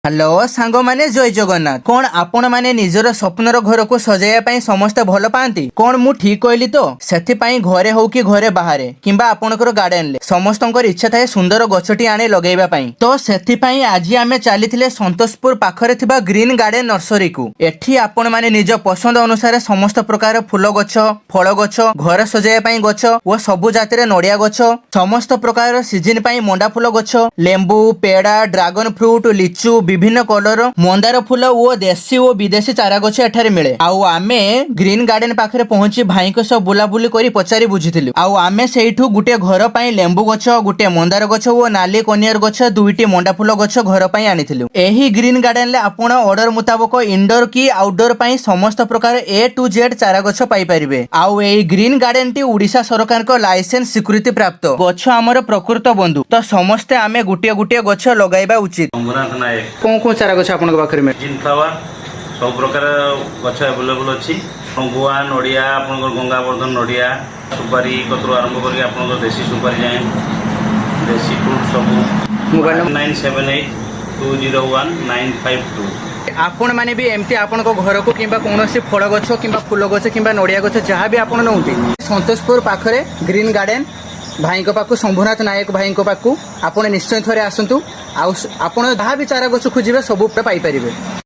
Hello ସାଙ୍ଗମାନେ, ଜୟ ଜଗନ୍ନାଥ। କଣ ଆପଣମାନେ ନିଜର ସ୍ୱପ୍ନର ଘରକୁ ସଜାଇବା ପାଇଁ ସମସ୍ତେ ଭଲ ପାଆନ୍ତି? କଣ ମୁଁ ଠିକ କହିଲି ତ? ସେଥିପାଇଁ ଘରେ ହଉ କି ଘରେ ବାହାରେ କିମ୍ବା ଆପଣଙ୍କର ଗାର୍ଡେନରେ ସମସ୍ତଙ୍କର ଇଚ୍ଛା ଥାଏ ସୁନ୍ଦର ଗଛଟି ଆଣି ଲଗେଇବା ପାଇଁ। ତ ସେଥିପାଇଁ ଆଜି ଆମେ ଚାଲିଥିଲେ ସନ୍ତୋଷପୁର ପାଖରେ ଥିବା ଗ୍ରୀନ ଗାର୍ଡେନ ନର୍ସରୀକୁ। ଏଠି ଆପଣମାନେ ନିଜ ପସନ୍ଦ ଅନୁସାରେ ସମସ୍ତ ପ୍ରକାର ଫୁଲ ଗଛ, ଫଳ ଗଛ, ଘର ସଜାଇବା ପାଇଁ ଗଛ ଓ ସବୁ ଜାତିର ନଡିଆ ଗଛ, ସମସ୍ତ ପ୍ରକାର ସିଜିନ ପାଇଁ ମଣ୍ଡା ଫୁଲ ଗଛ, ଲେମ୍ବୁ, ପେଡା, ଡ୍ରାଗନ ଫ୍ରୁଟ, ଲିଚୁ, ବିଭିନ୍ନ କଲର ମନ୍ଦାର ଫୁଲ ଓ ଦେଶୀ ଓ ବିଦେଶୀ ଚାରା ଗଛ ଏଠାରେ ମିଳେ। ଆଉ ଆମେ ଗ୍ରୀନ ଗାର୍ଡେନ ପାଖରେ ପହଞ୍ଚି ଭାଇଙ୍କ ସହ ବୁଲାବୁଲି କରି ପଚାରି ବୁଝିଥିଲୁ। ଆଉ ଆମେ ସେଇଠୁ ଗୋଟେ ଘର ପାଇଁ ଲେମ୍ବୁ ଗଛ, ଗୋଟେ ମନ୍ଦାର ଗଛ ଓ ନାଲି କନିଅର ଗଛ, ଦୁଇଟି ମଣ୍ଡା ଫୁଲ ଗଛ ଘର ପାଇଁ ଆଣିଥିଲୁ। ଏହି ଗ୍ରୀନ ଗାର୍ଡେନରେ ଆପଣ ଅର୍ଡର ମୁତାବକ ଇନଡୋର କି ଆଉଟଡୋର ପାଇଁ ସମସ୍ତ ପ୍ରକାର ଏ ଟୁ ଜେଡ୍ ଚାରା ଗଛ ପାଇପାରିବେ। ଆଉ ଏଇ ଗ୍ରୀନ ଗାର୍ଡେନଟି ଓଡିଶା ସରକାରଙ୍କ ଲାଇସେନ୍ସ ସ୍ୱୀକୃତି ପ୍ରାପ୍ତ। ଗଛ ଆମର ପ୍ରକୃତ ବନ୍ଧୁ। ତ ସମସ୍ତେ ଆମେ ଗୋଟିଏ ଗୋଟିଏ ଗଛ ଲଗାଇବା ଉଚିତ। ଶମ୍ଭୁନାଥ ନାୟକ। କୋଉ କୋଉ ଚାରା ଗଛ ଆପଣଙ୍କ ପାଖରେ ମିଳେ? ଜିନ୍ ଫ୍ଲାୱାର, ସବୁ ପ୍ରକାର ଗଛ ଆଭେଲେବୁଲ୍ ଅଛି। ଆପଣ ଗୁଆ, ନଡ଼ିଆ, ଆପଣଙ୍କର ଗଙ୍ଗାବର୍ଦ୍ଧନ ନଡ଼ିଆ, ସୁପାରି କତରୁ ଆରମ୍ଭ କରିକି ଆପଣଙ୍କର ଦେଶୀ ସୁପାରି ଯାଏଁ, ଦେଶୀ ଫ୍ରୁଟ୍ ସବୁ। Mobile number? 978201952। ଆପଣମାନେ ବି ଏମିତି ଆପଣଙ୍କ ଘରକୁ କିମ୍ବା କୌଣସି ଫଳ ଗଛ କିମ୍ବା ଫୁଲ ଗଛ କିମ୍ବା ନଡ଼ିଆ ଗଛ ଯାହା ବି ଆପଣ ନେଉନ୍ତି, ସନ୍ତୋଷପୁର ପାଖରେ ଗ୍ରୀନ ଗାର୍ଡେନ ଭାଇଙ୍କ ପାଖକୁ, ଶମ୍ଭୁନାଥ ନାୟକ ଭାଇଙ୍କ ପାଖକୁ ଆପଣ ନିଶ୍ଚୟ ଥରେ ଆସନ୍ତୁ। ଆଉ ଆପଣ ଯାହା ବି ଚାରା ଗଛ ଖୋଜିବେ, ସବୁ ପାଇପାରିବେ।